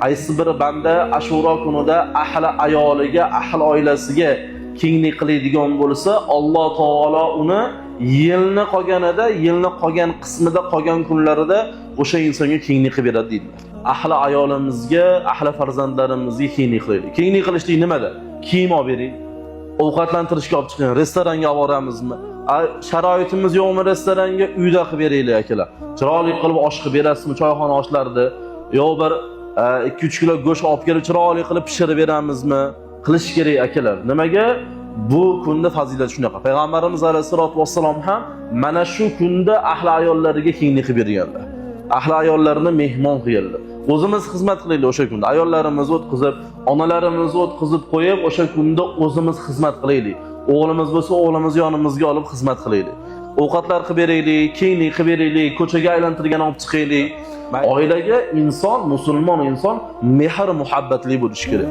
Qaysi bir banda Ashura kunida ahli ayoliga, ahli oilasiga kenglik qiladigan bo'lsa, Alloh taolo uni yilni qolganida, yilni qolgan qismida, qolgan kunlarida o'sha insonga kenglik qilib beradi deydilar. Ahli ayolimizga, ahli farzandlarimizga kenglik qilaylik. Kenglik qilishlik nimada? Kiyim olib bering, ovqatlantirishga olib chiqing, restoranga olib boramizmi? Sharoitimiz yo'qmi restoranga, uyda qilib beraylik, akalar. Chiroyli qilib osh qilib berasizmi, choyxona oshlarida? Yo bir 2-3 kilo go'sht olib kelib chiroyli qilib pishirib beramizmi? Qilish kerak, akalar. Nimaga? Bu kunda fazilat shunaqa. Payg'ambarimiz alayhisolatu vassalom ham mana shu kunda ahli ayollariga kenglik qilib berganlar. Ahli ayollarini mehmon qilganlar. O'zimiz xizmat qilaylik o'sha kunda. Ayollarimizni o'tqizib, onalarimizni o'tqizib qo'yib, o'sha kunda o'zimiz xizmat qilaylik. O'g'limiz bo'lsa, o'g'limizni yonimizga olib xizmat qilaylik. Ovqatlar qilib beraylik, kenglik qilib beraylik, ko'chaga aylantirgan olib chiqaylik. Oilaga inson, musulmon inson mehr muhabbatli bo'lishi kerak.